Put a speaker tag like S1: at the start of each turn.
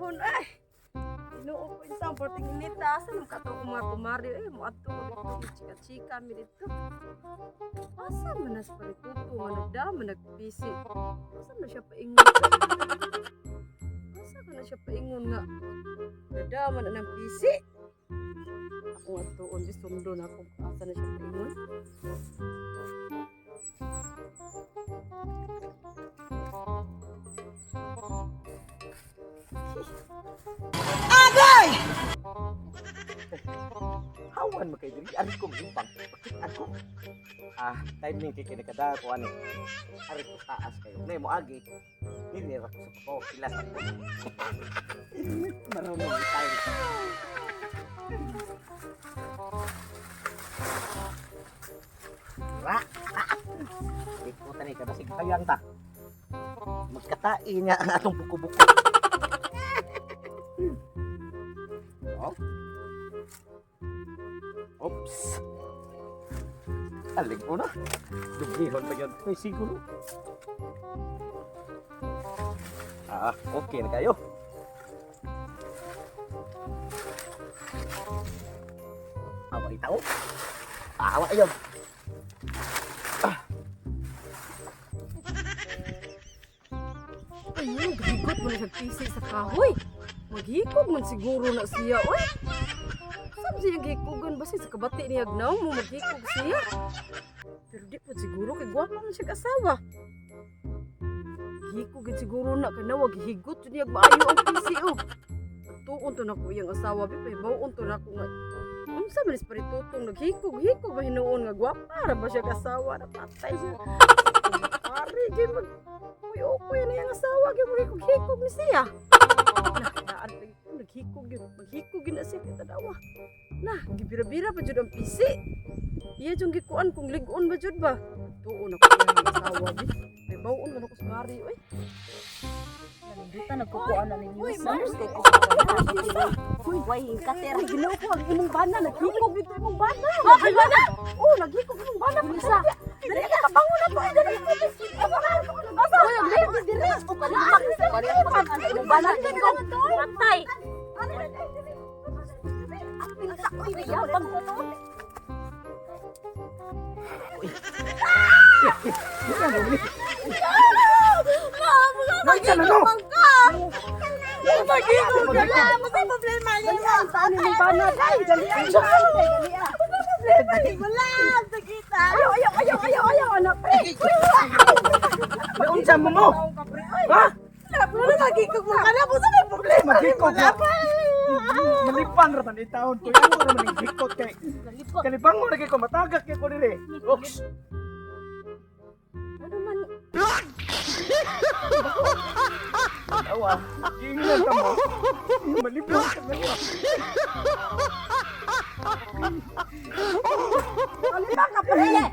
S1: Panahon ay. Ginoo ko isang porting inita asa man kato akong mga kumari eh moadto ko dito, chika-chika mi dito. Asa man nas parituto nga nagdama nagpisi. Asa man siya paingon? Asa ka na siya paingon nga nagdama na ng pisi? Ako adtoon di sundon ako asa na siya paingon.
S2: Hawan mo kay diri ari ko mahipang. Bakit ako? Ah, timing kay kinakada ko ani. Ari ko taas kayo. Nay mo agi. Dili ra ko sa pako kilas ako. Marunong tayo. Ra. Iko tani ka basig bayang ta. Magkatai niya ang atong buko-buko. Oh. Oops. Aling ko na. Dublihon pa yun. May siguro. Ah, okay na kayo. Awa itaw. Awa yun.
S1: Ayun, gahigot mo na siya pisi sa kahoy. Maghikog man siguro na siya, oy. Saan siya gihikogan? Basta sa kabati niya agnaw mo, maghikog siya. Pero di po siguro, kay gwapa man siya asawa. Gihikog gid siguro na, kay nawa, gihigot yun niya, maayo ang pisi, oh. Tuon to na ko iyang asawa, bi, pahibaon to na ko nga. Unsa man is paritutong naghikog, hikog ba hinuon nga gwapa ra ba siya asawa, napatay siya. Pare, gid mag uy, okay na yung asawa. Gyud mo hikog ni siya. Nah, daan pa yun. Naghikog yun. Maghikog yun na siya. Kita dawa. Nah, gibira-bira pa jud ang pisi. Iya jud gikuan kung ligon ba jud ba. Tuon ako yung asawa bi. May bawon man ako sa mari, oy.
S3: Nanduta nagkukuan na ninyo.
S1: Uy,
S3: sa
S1: Mars.
S3: kay Uy, way kater.
S1: Uy, ginaw ko ang imong bana. Naghikog dito imong bana. Ay, bana? Oh, naghikog imong bana. Unsa? Dali ka kabangon na to. Ay, dali. Asa?
S3: Uy, ang layo diri. Bana dito. Patay. Uy, yabang ko to.
S2: Nandiyan na no!
S3: Magiging ka lang. Mo sa problema niya.
S1: Saan imong bana? Dali, dali. Dali, dali.
S3: Wala, sakita.
S1: Ayaw, ayaw, ayaw, ayaw, ayaw, anak. Pre.
S2: May unsa mo mo? Ha?
S3: Wala magiging mo ka na. Mo sa may problema.
S2: Maghikog na. Malipan ra man itaon ko. Ano ra man ang hikot kay. Kalibangon na kay ko matagak kay ko diri. Oops.
S1: Ano man?
S2: Awa. Giingnan ta mo. Malipon ka na.
S1: Alima ka, pre.